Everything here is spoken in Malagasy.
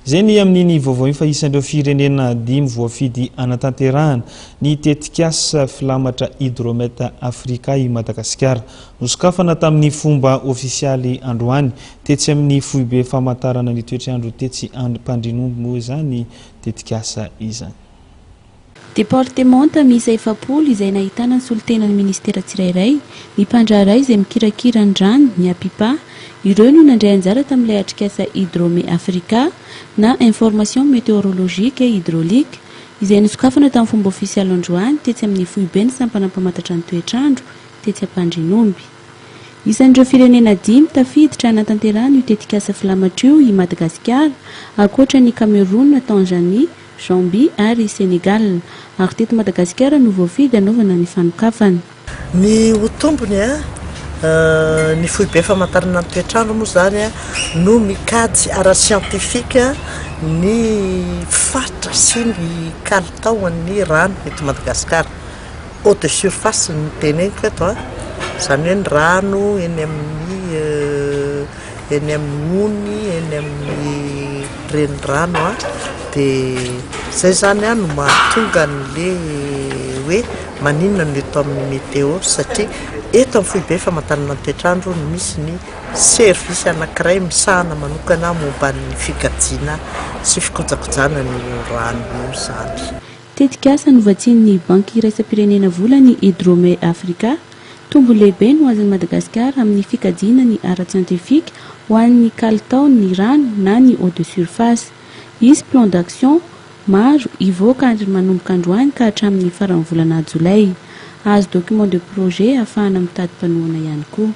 Izay ny amin'iny vaovao iny fa isan'ireo firenena dimy voafidy hanatanterahana ny tetikasa filamatra Hydromet Africa i Madagasikara. Nosokafana tamin'ny fomba ofisialy androany tetsy amin'ny foibe famantarana ny toetr'andro tetsy Ampandrianomby moa izany tetikasa izany. Departemanta miisa 40 izay nahitana ny solontenan'ny minisitera tsirairay, ny mpandraharaha izay mikirakira ny rano, ny APIPA, ireo no nandray anjara tamin'ilay atrikasa Hydromet Africa na Information Météorologique et Hydraulique izay nosokafana tamin'ny fomba ofisialy androany tetsy amin'ny foiben'ny sampana mpamantatra ny toetr'andro tetsy Ampandrianomby. Isan'ireo firenena dimy tafiditra hanatanterahana io tetikasa filamatra io i Madagasikara, ankoatra ny Cameroun, Tanzanie, Zambie ary Sénégal. Ary teto Madagasikara no voafidy hanaovana ny fanokafana. Ny ho tombony, ny foibe famantarana ny toetr'andro moa izany no mikajy ara-siantifika ny faritra sy ny kalitaon'ny rano eto Madagasikara. Eau de surface no teneniko eto a, izany hoe ny rano eny amin'ny eny amin'ny ony, eny amin'ny renirano a, dia izay izany no mahatonga an'le hoe maninona no eto amin'ny météo satria eto amin'ny foibe famantarana ny toetr'andro no misy ny service anankiray misahana manokana momba ny fikajiana sy fikojakojana an'io rano io izany. Tetikasa novatsian'ny Banky iraisam-pirenena vola ny Hydromet Africa. Tombony lehibe no azon'i Madagasikara amin'ny fikajiana ny ara-tsiantifika ho an'ny kalitaon'ny rano na ny eau de surface. Hisy plan d'action maro hivoaka ary manomboka androany ka hatramin'ny faran'ny volana jolay. Hahazo document de projet ahafahana mitady mpanohana ihany koa.